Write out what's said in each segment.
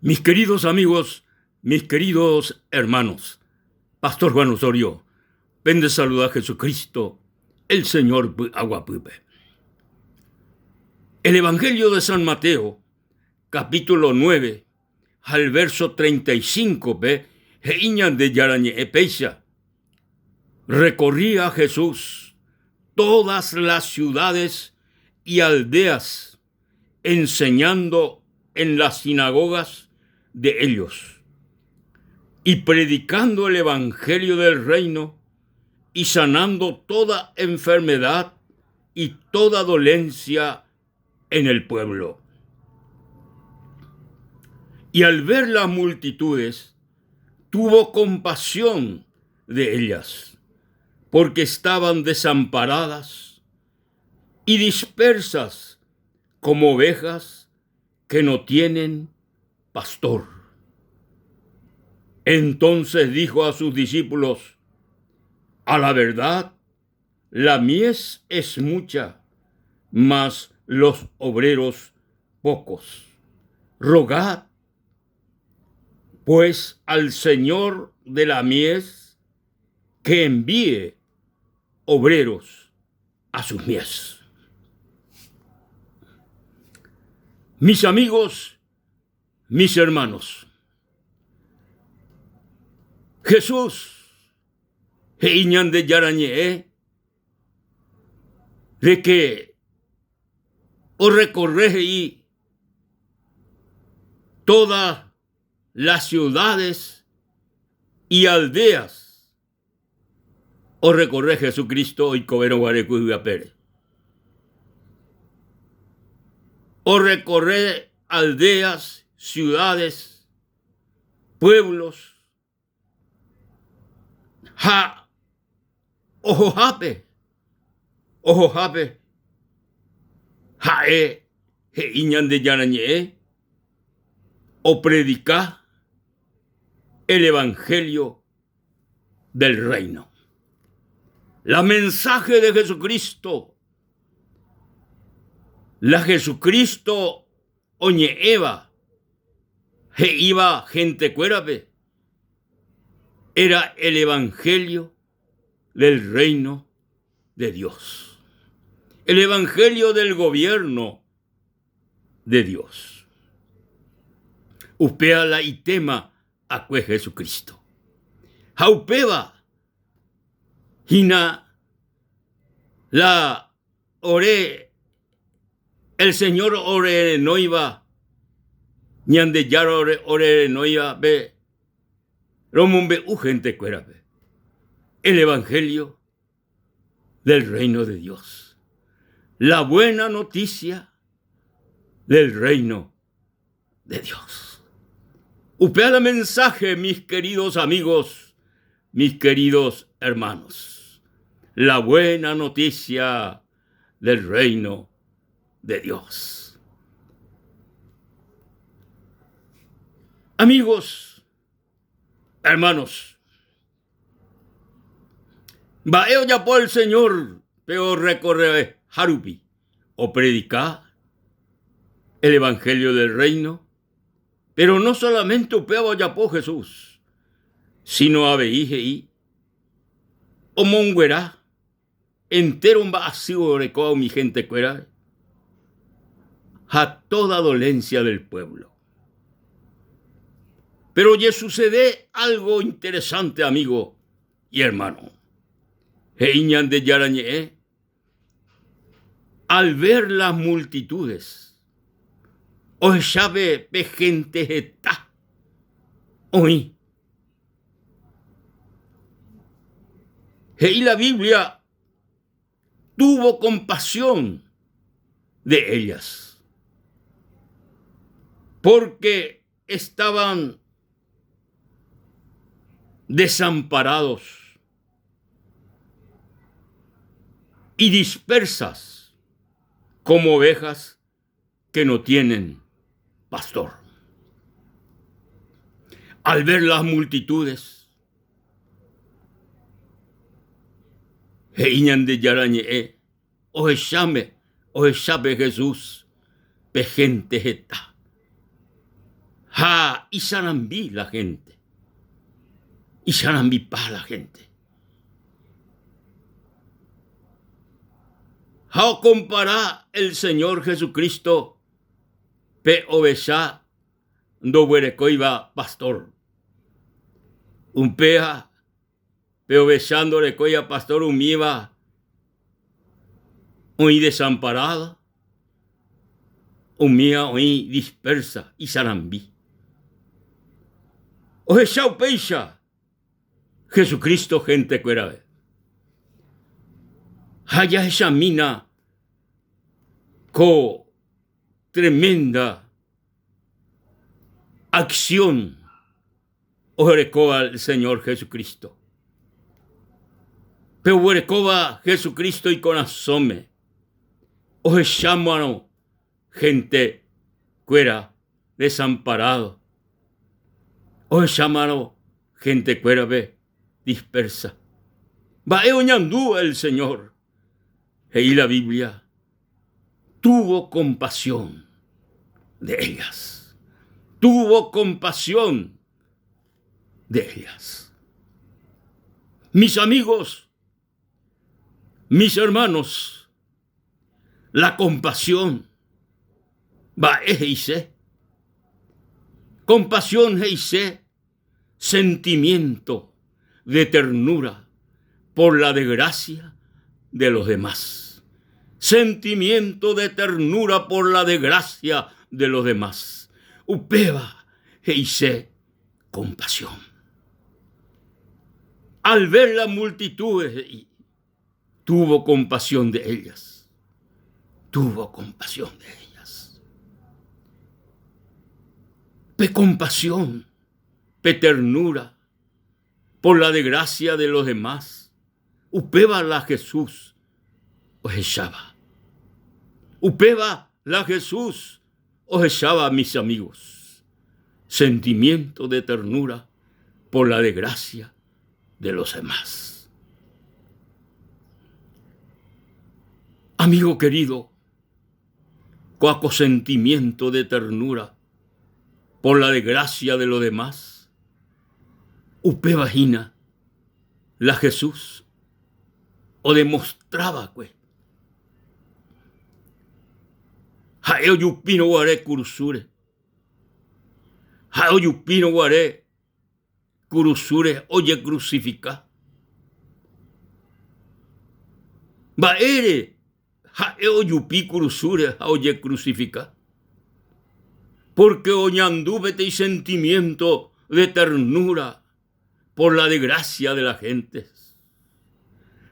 Mis queridos amigos, mis queridos hermanos, Pastor Juan Osorio, pende saluda Jesucristo, el Señor py'aguapýpe. El Evangelio de San Mateo, capítulo 9, ha el verso 35-pe, he'i Ñandejára ñe'ẽ péicha, Recorría Jesús todas las ciudades y aldeas, enseñando en las sinagogas de ellos y predicando el Evangelio del reino y sanando toda enfermedad y toda dolencia en el pueblo. Y al ver las multitudes, tuvo compasión de ellas, porque estaban desamparadas y dispersas como ovejas que no tienen pastor. Entonces dijo a sus discípulos, A la verdad, la mies es mucha, mas los obreros pocos. Rogad, pues, al Señor de la mies que envíe obreros a sus mies. Mis amigos, mis hermanos, Jesús he'i Ñandejára ñe'ẽ de que orecorre he'i todas las ciudades y aldeas orecorre Jesucristo oikovérõ guare ku yvy apére. Orecorre aldeas, ciudades, pueblos ha ohohápe, ohohápe ha'e he'i Ñandejára ñe'ẽ opredika el evangelio del reino. La mensaje de Jesucristo, la Jesucristo oñe'ẽva he'íva hentekuérape era el evangelio del reino de Dios, el evangelio del gobierno de Dios. Upéva la itéma akue Jesucristo. Ha upéva hína la ore el Señor orerenóiva, Ñandejára orerenóiva pe romombe'u hentekuérape el evangelio del reino de Dios, la buena noticia del reino de Dios. Upéva la mensaje, mis queridos amigos, mis queridos hermanos. La buena noticia del reino de Dios. Amigos, hermanos, mba'e ojapo el Señor pe orekorreha rupi? Opredika el Evangelio del Reino, pero no solamente upéva ojapo Jesús, sino avei he'i omonguera entéro mba'asy orekóva umi hentekuéra ha toda dolencia del pueblo. Pero ojesucede algo interesante, amigo y hermano. He'i Ñandejára ñe'ẽ, al ver las multitudes, ohecha pe gente heta oĩ. He'i la Biblia, tuvo compasión de ellas, porque estaban desamparados y dispersas como ovejas que no tienen pastor. Al ver las multitudes, he'i Ñandejára ñe'ẽ ohecháme, ohechápe Jesús pe gente heta. Ha isarambi la gente. Isarambipa la gente. Ha okompara el Señor Jesucristo pe ovecha ndoguerekóiva pastor. Upéva pe ovecha ndorekóiva pastor umíva oĩ desamparada, umíva oĩ dispersa, isarambi. Ohecha upéicha Jesucristo gentekuérape. Ha jahechamína ko tremenda acción oguerekóva el Señor Jesucristo. Pe oguerekóva Jesucristo ikorasõme ohechámarõ gente kuéra desamparado, ohechámarõ gente kuérape dispersa. Mba'e oñandu el Señor? He'i la Biblia, tuvo compasión de ellas. Tuvo compasión de ellas. Mis amigos, mis hermanos, la compasión mba'e he'ise? Compasión he'ise sentimiento de ternura por la desgracia de los demás. Sentimiento de ternura por la desgracia de los demás. Upéva he'ise compasión. Al ver la multitud he'i, tuvo compasión de ellas. Tuvo compasión de ellas. Pe compasión, pe ternura por la desgracia de los demás. Upéva la Jesús ohecháva. Upéva la Jesús ohecháva, mis amigos. Sentimiento de ternura por la desgracia de los demás. Amigo querido, cuaco sentimiento de ternura por la desgracia de los demás, upéva hína la Jesús odemostrava kue. Ha'e ojupírõ guare kurusúre. Ha'e ojupírõ guare kurusúre ojekrusifika. Mba'ére ha'e ojupi kurusúre ha ojekrusifika? Pórke oñandu peteĩ sentimiénto de ternúra por la desgracia de la gente.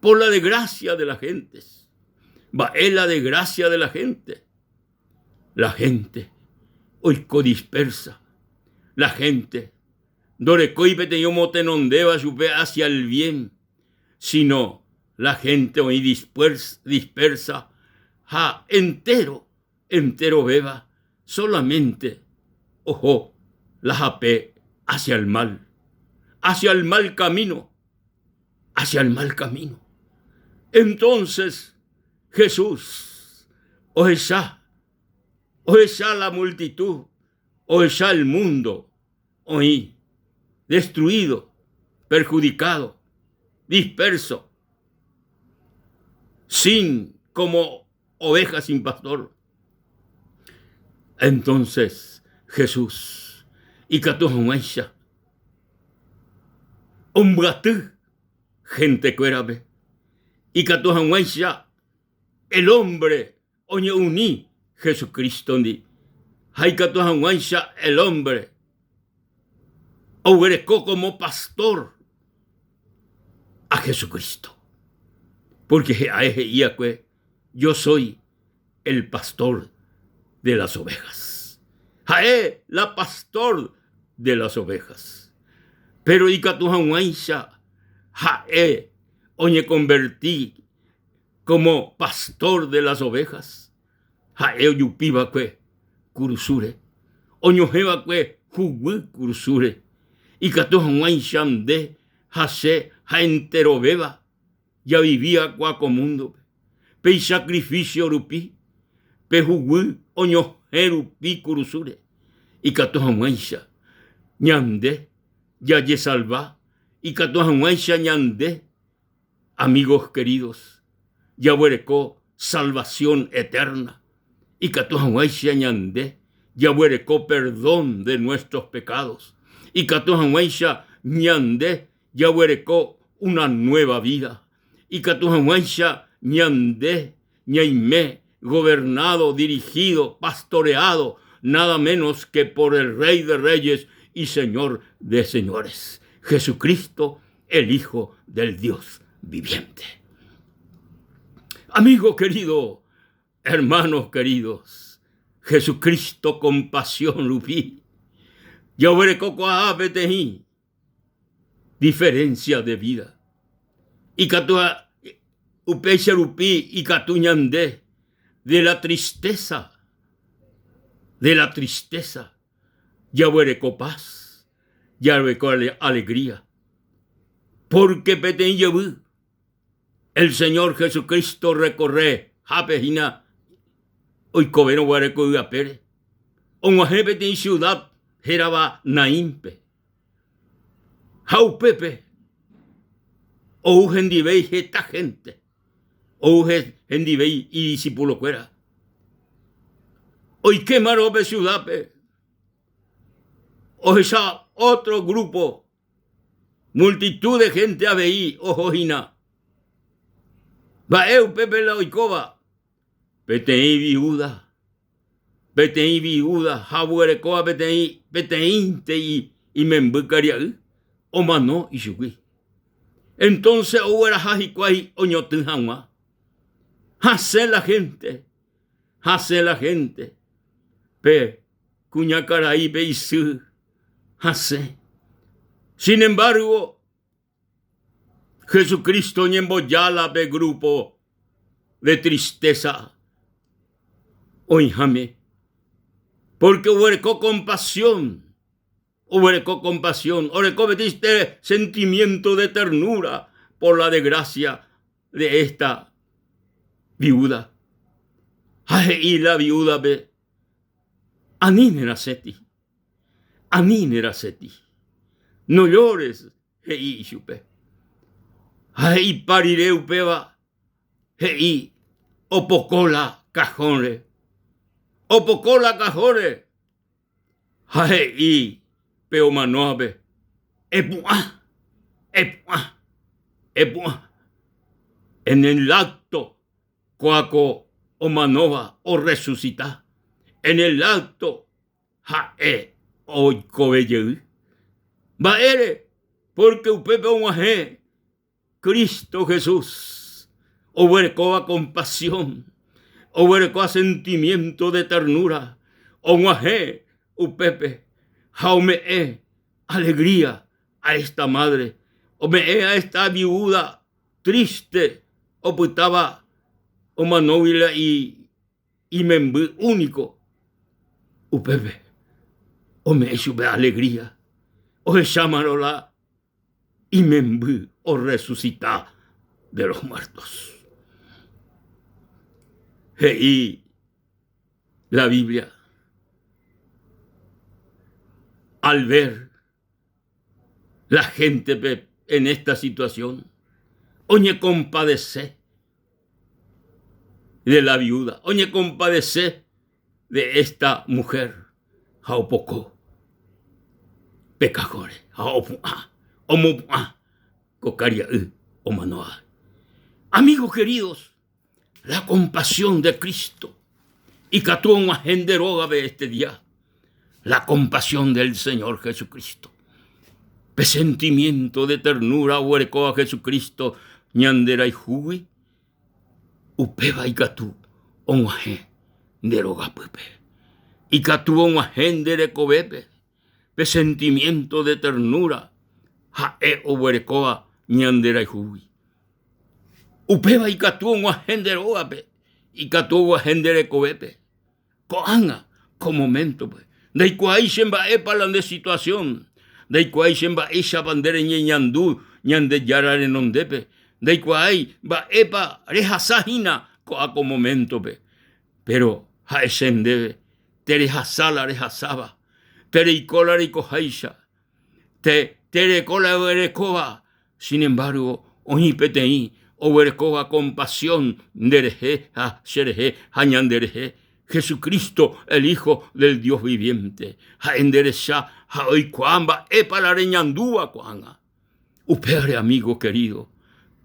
Por la desgracia de la gente. Mba'e la desgracia de la gente? La gente oiko dispersa. La gente ndorekói peteĩ omotenondéva chupe hacia el bien, sino la gente oĩ dispersa ha entero, enterovéva solamente oho la hape hacia el mal, hacia el mal camino, hacia el mal camino. Entonces Jesús ohecha, ohecha la multitud, ohecha el mundo oĩ destruido, perjudicado, disperso, sin como oveja sin pastor. Entonces Jesús ikatu hag̃uáicha ombyaty hentekuérape, ikatu hag̃uáicha el hombre oñe'uni Jesucristo-ndi ha ikatu hag̃uáicha el hombre oguereko como pastor a Jesucristo. Porque ha'e he'i'akue, Yo soy el pastor de las ovejas. Ha'e la pastor de las ovejas. Péro ikatu hag̃uáicha ha'e oñekonverti kómo pastor de las ovejas, ha'e ojupi va'ekue kurusúre, oñohẽ va'ekue huguy kurusúre, ikatu hag̃uáicha nde ha che ha enterovéva javivi va'ekue ko múndope. Pe isakrifísio rupi, pe huguy oñohẽ rupi kurusúre. Ikatu hag̃uáicha ñande jajesalva, ikatu hag̃uáicha ñande amigos queridos, jaguereko salvación eterna, ikatu hag̃uáicha ñande jaguereko perdón de nuestros pecados, ikatu hag̃uáicha ñande jaguereko una nueva vida, ikatu hag̃uáicha ñande ñaime gobernado, dirigido, pastoreado nada menos que por el Rey de Reyes y Señor de Señores, Jesucristo, el Hijo del Dios viviente. Amigo querido, hermanos queridos, Jesucristo compasión rupi, jaguerekokuaa peteĩ diferencia de vida. Ikatu upéicha rupi ikatu ñande de la tristeza, de la tristeza jaguereko paz, jaguereko alegría. Porque peteĩ jevy el Señor Jesucristo recorre hápe hína oikovérõ guare ko yvy apére, og̃uahẽ peteĩ ciudad hérava Naínpe. Ha upépe ou hendivéi heta hénte, ou hendivéi idisipulokuéra. Oikémarõ pe siudápe, ohecha ótro grúpo, multitud de hénte avei oho hína. Mba'e upépe la oikóva? Peteĩ viúda, peteĩ viúda ha oguerekóva peteĩ peteĩnte imemby karia'y omano ichugui. Entonce ogueraha hikuái oñotỹ hag̃ua. Hasẽ la gente, hasẽ la gente pe kuñakaraípe isy hasẽ. Sin embargo, Jesucristo oñemboja la pe grupo de tristeza oĩháme, porque oguereko compasión, oguereko compasión, oreko peteĩ sentimiento de ternura por la desgracia de esta viuda. Ha he'i la viuda-pe, Ani nerasẽti. Ani nerasẽti. No llores, he'i ichupe. Ha he'ipa rire upéva, he'i opoko la kahónre. Opoko la kahónre ha he'i pe omanóvape, Epu'ã, epu'ã, epu'ã. En el acto kóa ko omanóva orresusita, en el acto Ha'e oikove jey. Mba'ére? Pórke upépe og̃uahẽ Cristo Jesús oguerekóva kompasión, oguerekóva sentimiénto de ternúra, og̃uahẽ upépe ha ome'ẽ alegría a esta madre, ome'ẽ a esta viuda triste opytáva omanógui la imemby úniko, upépe ome'ẽ chupe alegría ohechámarõ la imemby orresusita de los muertos. He'i la Biblia, al ver la héntepe en esta situación, oñekompadese de la viuda, oñekompadese de esta mujer ha opoko pe kahóre ha opu'ã, omopu'ã ko karia'y omanóva. Amigos queridos, la compasión de Cristo ikatu og̃uahẽ nde rógape este día, la compasión del Señor Jesucristo. Pe sentimiento de ternura oguerekóva Jesucristo ñanderayhúgui, upéva ikatu og̃uahẽ nde rogapýpe. Ikatu og̃uahẽ nde rekovépe pe sentimiento de ternura ha'e oguerekóva ñanderayhúgui. Upéva ikatu og̃uahẽ nde rógape, ikatu og̃uahẽ nde rekovépe. Ko'ág̃a, ko moméntope, ndaikuaái che mba'épa la nde situasión, ndaikuaái che mba'éichapa nde reñeñandu Ñandejára renondépe, ndaikuaái mba'épa rehasa hína ko'ã ko moméntope. Péro ha'ese ndéve, terehasa la rehasáva. Tereiko la reikoháicha, te tereko la eguerekóva, sin embargo, oĩ peteĩ oguerekóva compasión nderehe ha cherehe ha ñanderehe, Jesucristo, el Hijo del Dios viviente. Ha'e nderecha ha oikuaa mba'épa la reñandúva ko'ág̃a. Upévare, amigo querido,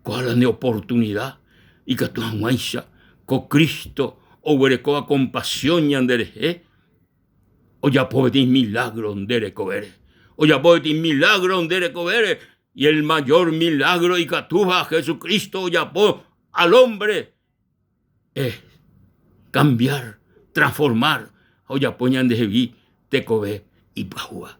kóa la ne oportunidad ikatu hag̃uáicha ko Cristo oguerekóva compasión ñanderehe, Ojapo peteĩ milagro nde rekovére. Ojapo peteĩ milagro nde rekovére. Y el mayor milagro ikatúva Jesucristo ojapo al hombre es cambiar, transformar ha ojapo ñandehegui tekove ipyahúva.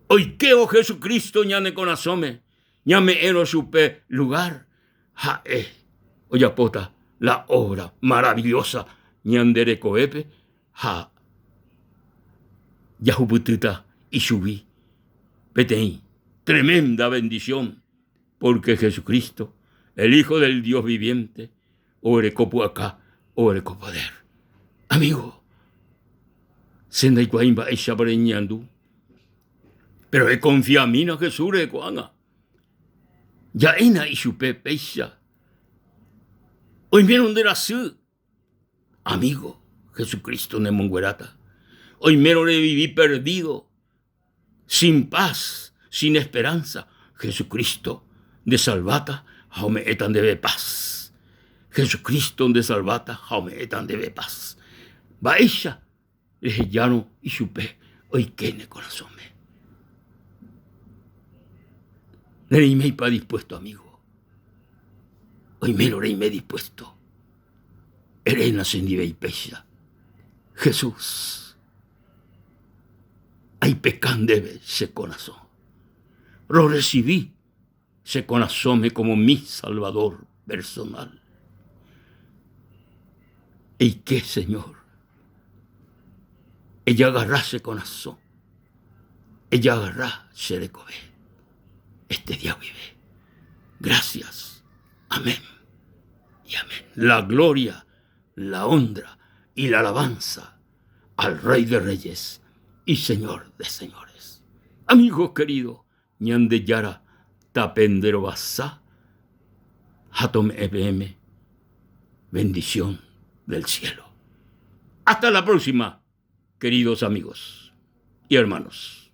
Oikévo Jesucristo ñane korasõme, ñame'ẽrõ chupe lugar, ha'e ojapóta la obra maravillosa ñande rekovépe ha jahupytýta ichugui peteĩ tremenda bendición, porque Jesucristo, el Hijo del Dios viviente, oguereko pu'aka, oguereko poder. Amigo, che ndaikuaái mba'éichapa reñeñandu, pero ekonfiamína Jesús rehe ko'ág̃a. Ja'éna ichupe péicha, oimérõ nde rasy, Amigo, Jesucristo nemongueráta. Oimérõ revivi perdido, sin paz, sin esperanza, Jesucristo ndesalváta ha ome'ẽta ndéve paz. Jesucristo ndesalváta ha ome'ẽta ndéve paz. Mba'éicha rehejárõ ichupe oike ne korasõme? Nereiméipa dispuesto, amigo? Oimérõ reime dispuesto, eréna chendive ipéicha, Jesús, aipeka ndéve che korasõ. Rorresivi che korasõme como mi Salvador personal. Eike, Señor, ejagarra che korasõ, ejagarra che rekove este día guive. Gracias. Amén y amén. La gloria, la honra y la alabanza al Rey de Reyes y Señor de Señores. Amigos queridos, Ñandejára tapenderovasa ha tome'ẽ peẽme bendición del cielo. Hasta la próxima, queridos amigos y hermanos.